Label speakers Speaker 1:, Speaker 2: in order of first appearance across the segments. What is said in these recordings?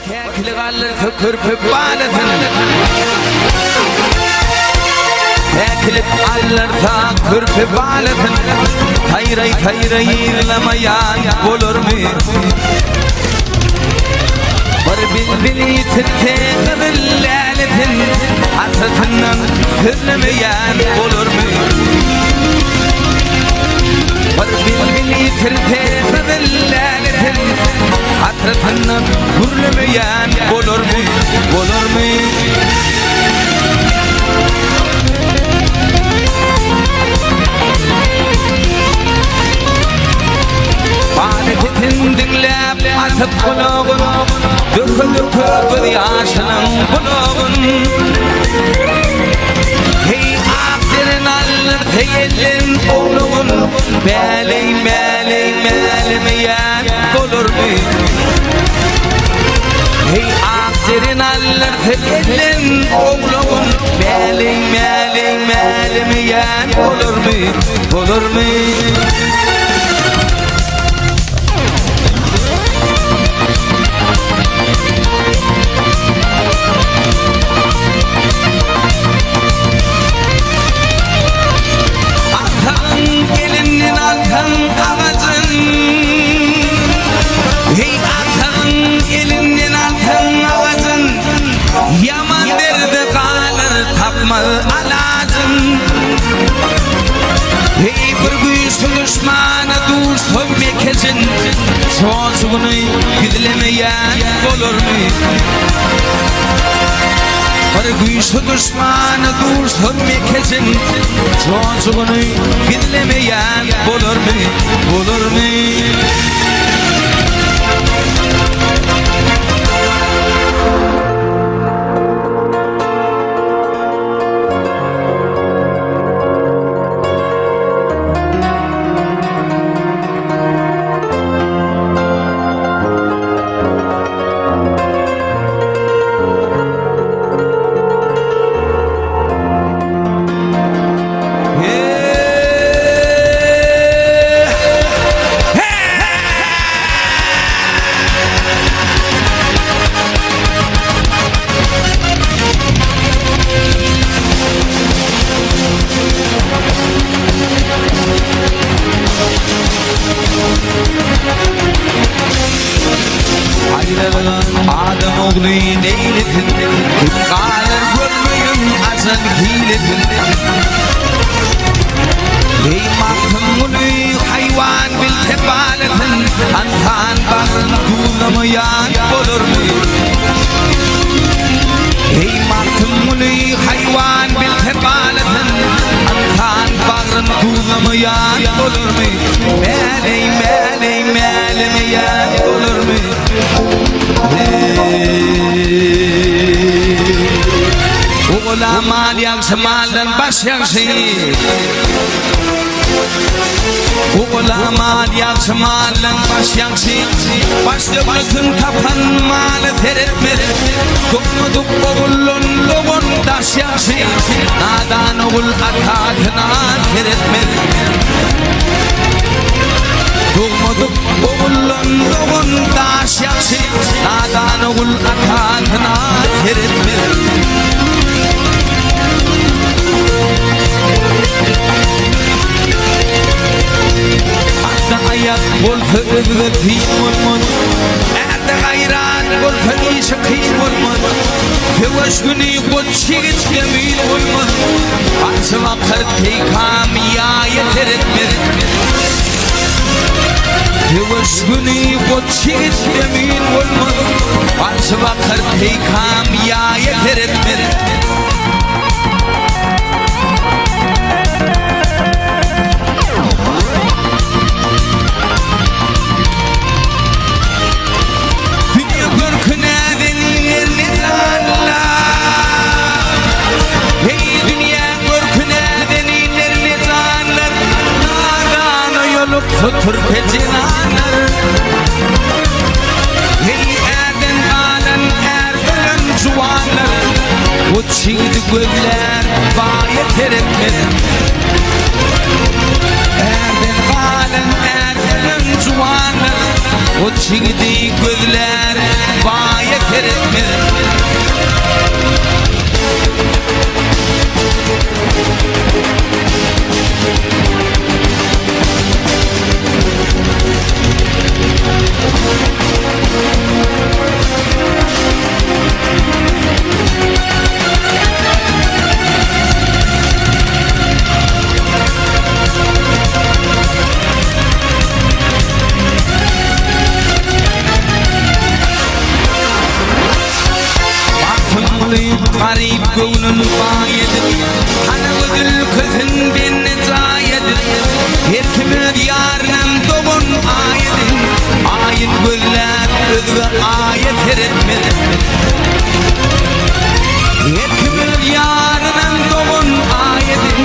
Speaker 1: Käkili galdyrsa körpe balasyn. Käkilik aldyrsa körpe balasyn. Saýraý saýraý ýyglamaýan bolarmy? Bir bilbil ýitirse gyzyl lälesin, Hasratyndan sözlemeýän bolarmy? Bir bilbil ýitirse gyzyl lälesin, Hasratyndan gürlemeýän bolarmy, bolarmy? Bady sesin diňläp asyp gulagyn, Döke-döke göz ýaşynyň bulagyn. Heý, ak deren aldyr seýelden owlagyn, Mäleý, mäleý, mälemeýän bolarmy? Heý, ak jeren aldyr seýelden owlagyn, Mäleý, mäleý, mälemeýän bolarmy? Bolarmy? Ataň elinden alsaň agajyn, Heý, ataň elinden alsaň agajyn, Ýaman derde galar tapmaz alajyn. Heý, bir güýçli duşmana duşsa mekejin, Çocugyny gizlemeýän bolarmy? Bir güýçli duşmana duşsa mekejin, Çocugyny gizlemeýän bolarmy? Bolarmy? Aýralygan adam ogly neýlesin, Kim galar görmegiň ajal hilesin. Eý Magtymguly haýwan bilse balasyn, Ynsan bagryn duzlamaýan bolarmy? Eý Magtymguly haýwan bilse balasyn, Ynsan bagryn duzlamaýan bolarmy? Mäleý, mäleý, mälemeýän bolarmy? Ogula mal ýagşy, maldan baş ýagşy. Ogula mal ýagşy, maldan baş ýagşy. Baş döwletin tapan maly seretmez. Dogmadyk oguldan dogan daş ýagşy. Nadan ogul atasyna seretmez. Dogmadyk oguldan dogan daş ýagşy. Nadan ogul atasyna seretmez. Atda aýak bolsa özge kyn bolmaz. Ärde gaýrat bolsa işi kyn bolmaz. Söweş güni goç ýigit kemil bolmaz. Arşy bakar peýkam ýaýa seretmez. Söweş güni goç ýigit kemil bolmaz. Arşy bakar peýkam ýaýa seretmez. Dünýä görküne zeninler nezalar. Hey dünýä görküne zeninler nezalar. Nadana ýoluksa türpe jenanlar. Hey ärden galan är ölen juwanlar. Bu çigdi gözlär baýa seretmez. Ärden galan är ölen juwanlar. Bu çigdi gözlär baýa seretmez. Garyp göwnün baý edip, Hana göz ülkesin bende jaý edip, Her kim öz ýarynam dogan aý edip, Aýyn gözläp özge aýa seretmez. Her kim öz ýarynam dogan aý edip,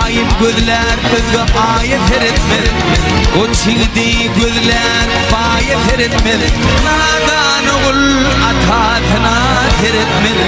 Speaker 1: Aýyn gözlär özge aýa seretmez. Goç ýigidi gözlär baýa seretmez. Nadan ogul atasyna seretmez.